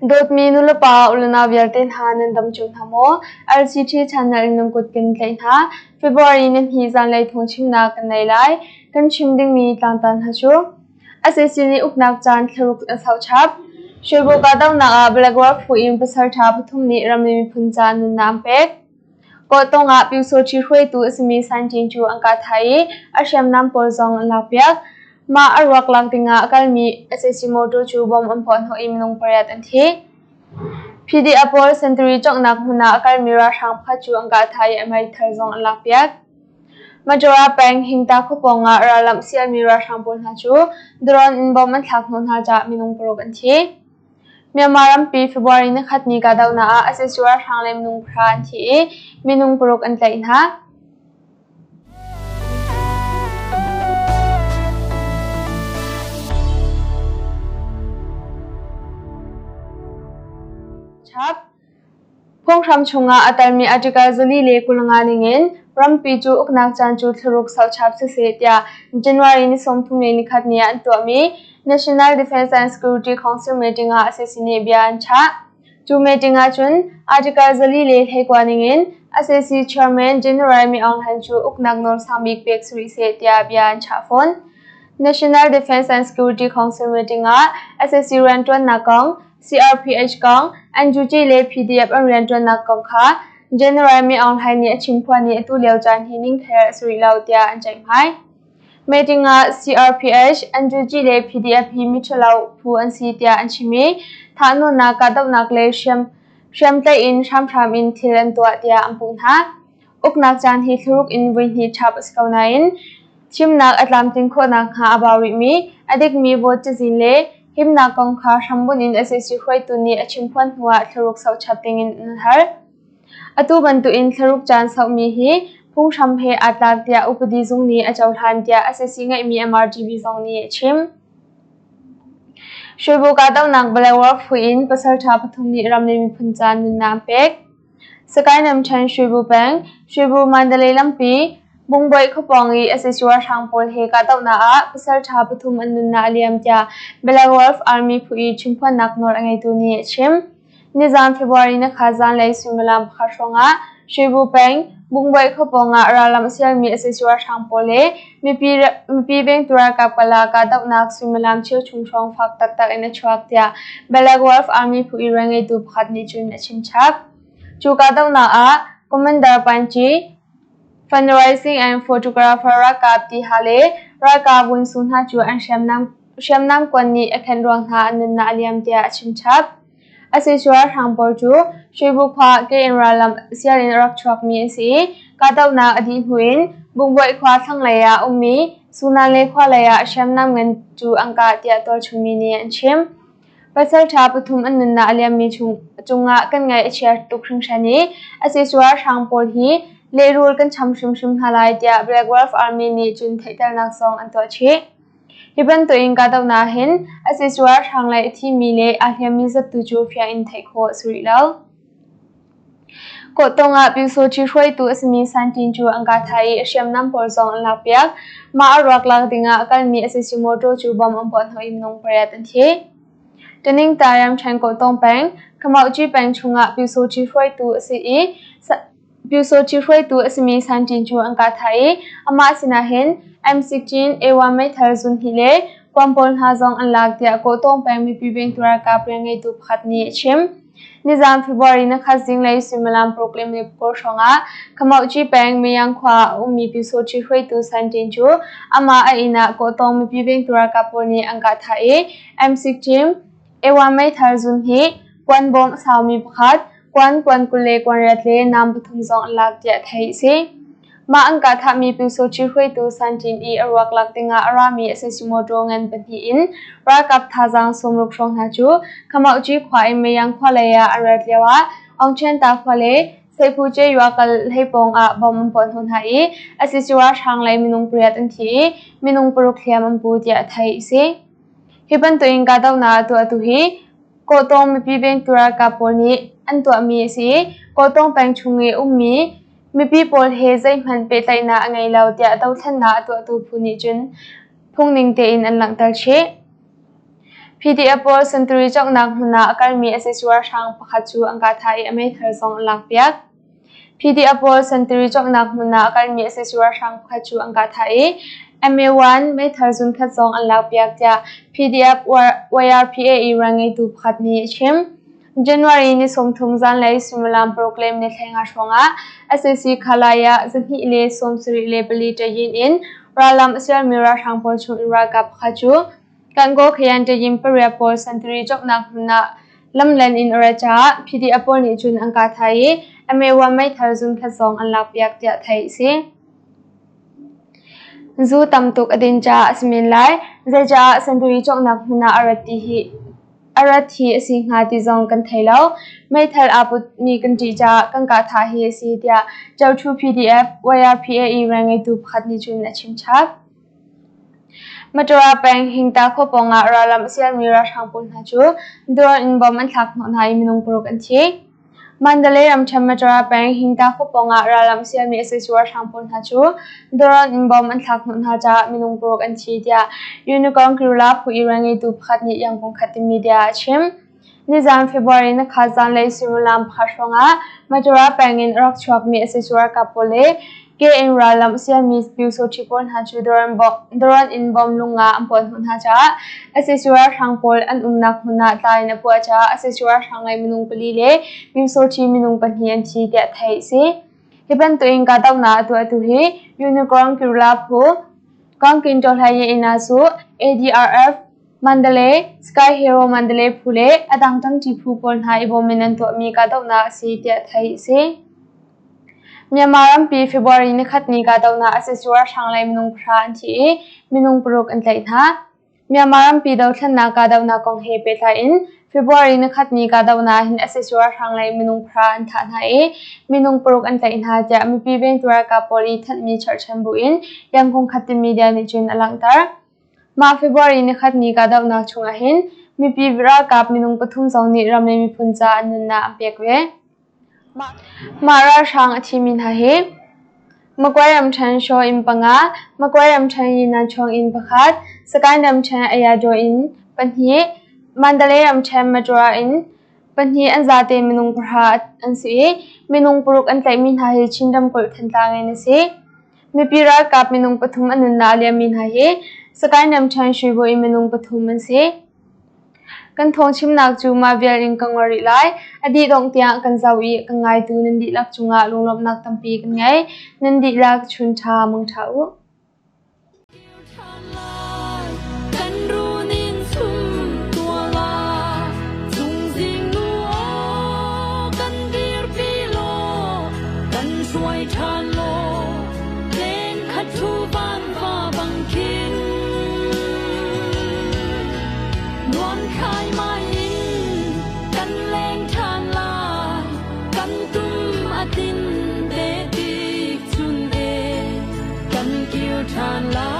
Dawtmi nulepa ulenau vialte hna nan dam cio hna maw? LCT channel in nan kut kan tlaih hna. February ni hnih zanlei phungchimnak kan nei lai. Kan chim dingmi tlangtar hna cu SAC nih uknak caan thlaruk a sauh chap. Shwebo kahdohnak ah Black phu in pasalṭha pathum nih ram le miphun ca nunnak an pek. Kawhtawng ah Pyusawṭhi hruaitu a simi Sanṭin cu an kah thai i a hriamnam pawl zong an lakpiak. Mah a ruak lak dingah a kalmi sac motor cu bom an puahhnawh i minung pariat an thi. PDF pawl sentari cawnghnak hmun ah a kalmi ralhrang pakhat cu an kah thai i a meithal zong an lakpiak. Majora peng Hingta khua pawngah rallamh sialmi ralhrang pawl hna cu drone in bom an thlak hnawh hna caah minung paruk an thi. Myanmar rampi February nikhat ni kahdohnak ah sac ralhrang le minung pahra an thi i minung paruk an tlaih hna. Chap. Phunghram chungah a telmi article 425 ningin rampi cu uknak caan cu thlaruk sauchap siseh tiah January ni 31 ni ah an tuahmi National Defense and Security Council meeting ah sac nih bia an chah. Cu meeting ahcun article 419 ningin sac Chairman General Min Aung Hlaing cu uknak nawl sangbik pek si rih seh tiah bia an chah fawn. National Defense and Security Council meeting ah sac rianṭuannak kong CRPH kong, NUG le PDF an rianṭuannak kong kha General Min Aung Hlaing nih a chimphuan i atu lio caan hi ningkhel a si rih lo tiah an ceihmai. Meeting ah CRPH, NUG le PDF hi miṭhalo phu an si tiah an chim i thahnawnnak, kahdohnak le hriamtlaih in hramhram in thil an tuah tiah an puh hna. Uknak caan hi thlaruk in voihnih chap a si ko nain thimnak a tlamtlin khawh nakhnga a bau rihmi a dikmi vote cazin le himnak kong kha hrambunh in sac hruaitu nih a chimphuan hnuah thlaruk sauh chap dingin an hal. Atu bantukin thlaruk caan sauhmi hi phunghram he aa tlak tiah upadi zung nih a cohlan tiah sac ngeihmi MRGB zong nih a chim. Shwebo kahdohnak Balewar phu in pasalṭha pathum nih ram le miphun ca nunnak an pek. Sakae Namṭhen Shwebu peng, Shwebu Mandalay lampi, Bungboih khuapawng i sac ralhrang pawl he kahdohnak ah pasalṭha pathum an nunnak a liam tiah Belarus Army phu i chimphuannak nawl a ngeitu nih a chim. Nizaan February nikhat zanlei suimilam pakhat hrawngah Shwebu peng, Bungboih khuapawng ah rallam a sialmi sac ralhrang pawl le mipi vengtu ralkap kala kahdohnak suimilam cheuchum hrawng fak taktak in a chuak tiah Belarus Army phu i rianngeitu pakhat nih cun a chimchap. Cu kahdohnak ah Commander Panchi, Fundraising and Photographer ralkap Tiha le ralkap Wunsu hna cu an hriamnam kuan nih a khenh ruang hna an nunnak a liam tiah a chimchap. Asicu ralhrang pawl cu Shwebu khua ke in rallam sial in a rak chuakmi an si i kahdohnak a dih hnu in Bungbuaih khua thlanglei ah a ummi Sunanle khua lei ah hriamnam ngan cu an kah tiah tualchungmi nih an chim. Pasalṭha pathum an nunnak a liammi cungah kan ngaih a chia tuk hringhran i asicu ralhrang pawl hi lehrul kan cham hrimhrim hna lai tiah Black Wolf Army nih cun theihternak zong an tuah chih. Hi bantukin kahdohnak hin sac ralhrang le a thimi le aa hliammi zattu cu fiang in theih khawh a si rih lo. Kawhtawng ah Pyusawṭhi hruaitu a simi Santin cu an kah thai i a hriamnam pawl zong an lakpiak. Mah a ruak lak dingah a kalmi sac motor cu bom an puahhnawh i minung pariat an thi. Taningta ramṭhen Kawhtawng peng, Khamauhci peng chungah Pyusawṭhi hruaitu a si i Pyusawṭhi hruaitu a simi Sanṭin cu an kah thah i amah sinah hin M16 A1 meithal zunhnih le kuan pawl hna zong an lak tiah Kawhtawng peng mipi vengtu ralkap rianngeitu pakhat nih a chim. Nizaan February nikhat zinglei suimilam paruk le minute pakua hrawngah Khamauhci peng Miyang khua ah a ummi Pyusawṭhi hruaitu Sanṭin cu amah a inn ah Kawhtawng mipi vengtu ralkap pawl nih an kah thah i M16 A1 meithal zunhnih, kuan bawm a saumi pakhat, kuan kuan 20 le kuan riat le nam pathum zong an lak tiah theih a si. Mah an kahthahmi Pyusawṭhi hruaitu Sanṭin i a ruak lak dingah a rami sac motor ngan pahnih in ralkap thazaang sawmruk hrawng hna cu Khamauhci khua in Mayang khua lei ah an rat lioah Aungṭhianta khua le Seiphuce yua kal hlei pawng ah bom an puahhnawh hna i sac ralhrang lei minung pariat an thi i minung paruk hliam an pu tiah theih a si. Hi bantukin kahdohnak a tuahtu hi Kawhtawng mipi vengtu ralkap pawl nih an tuahmi a si i Kawhtawng peng chung i ummi mipi pawl he zeihmanh pehtlaihnak a ngei lo tiah dothlennak a tuahtu phu nih cun phungning tein an langhter chih. PDF pawl sentari cawknak hmun ah a kalmi sac ralhrang pakhat cu an kah thah i a meithal zong an lakpiak. PDF pawl sentari cawknak hmun ah a kalmi sac ralhrang pakhat cu an kah thah i MA1 meithal zunkhat zong an lakpiak tiah PDF YRPA i rianngeitu pakhat nih a chim. January ni 30 zanlei suimilam paruk le minute 15 hrawngah sac Khalaya 274 tayin in rallam a sialmi ralhrang pawl chung in ralkap pakhat cu Kangaw khayan tayin pariat pawl sentari cawknak hmun ah lamlen in a rat caah PDF pawl nih cun an kah thai i MA1 meithal zunkhat zong an lakpiak tiah theih a si. Zu tam tuk a din caah a si men lai. Zeicah sentari cawknak hmun ah a rat ti hi a rat hi a si hnga ti zong kan thei lo. Meithal aa putmi kan ṭih caah kan kah thah hi a si tiah Cothu PDF YRPAE rianngeitu pakhat nih cun a chim chap. Matura peng Hingta khua pawngah rallam a sialmi ralhrang pawl hna cu drone in bomb an thlak hnawh hna i minung paruk an thi. Mandalay ramṭhen Matura peng Hingta khua pawngah rallam a sialmi sac ralhrang pawl hna cu drone in bomb an thlak hnawh hna caah minung paruk an thi tiah Unicorn Guerrilla phu i rianngeitu pakhat nih Yangon Khat media ah a chim. Nizaan February nikhat zanlei suimilam pakhat hrawngah Matura peng in a rak chuakmi sac ralkap pawl le ke in rallam a sialmi Pyusawṭhi pawl hna cu drone in bomb lung ah an puahhnawh hna caah sac ralhrang pawl an umnak hmun ah tla in a puah caah sac ralhrang lei minung pali le Pyusawṭhi minung pahnih an thi tiah theih a si. Hi bantukin kahdohnak a tuahtu hi Unicorn Guerrilla phu, Kawngkin Tawhlai Ina Su, ADRF, Mandalay, Sky Hero Mandalay phu le a dang ṭangṭi phu pawl hna i bawm in an tuahmi kahdohnak a si tiah theih a si. Myanmar rampi February nikhat ni kahdohnak a si ralhrang lei minung pahra an thi i minung paruk an tlaih hna. Myanmar rampi dothlennak kahdohnak kong he pehtlai in February nikhat ni kahdohnak hin sac ralhrang lei minung pahra an thah hna i minung paruk an tlaih hna tiah mipi vengtu ralkap pawl i thanhmi cherhchan bu in Yangon Khatte media nih cun a langhter. Mah February nikhat ni kahdohnak chungah hin mipi ralkap minung pathum zong nih ram le miphun ca an nunnak an pek ve. Mah ralhrang a thimi hna hi Magway ramṭhen Shaw inn panga, Magway ramṭhen Yinanchawng inn pakhat, Sagaing ramṭhen Ayadaw inn pahnih, Mandalay ramṭhen Matura inn pahnih an zate minung pahra an si i minung paruk an tlaihmi hna hi Chin ramkulh Thantlang in a si. Mipi ralkap minung pathum an nunnak a liammi hna hi Sagaing ramṭhen Shwebo in minung pathum an si. Kan thawngchimnak cu mah vial in ka ngol rih lai. A dih dongh tiang kan zoh i kan ngaitu nan dihlak cungah lunglawmhnak tampi kan ngei. Nan dihlak chun ṭha mang ṭha u. Kan run in sum tua la Zungzing nu aw kan dirpi law kan hruai ṭhan law Leng khat thu van va bang khin Nuam khai mai in kan leng ṭhan lai Kan tum a tin te tik chun e kan kir ṭhan lai.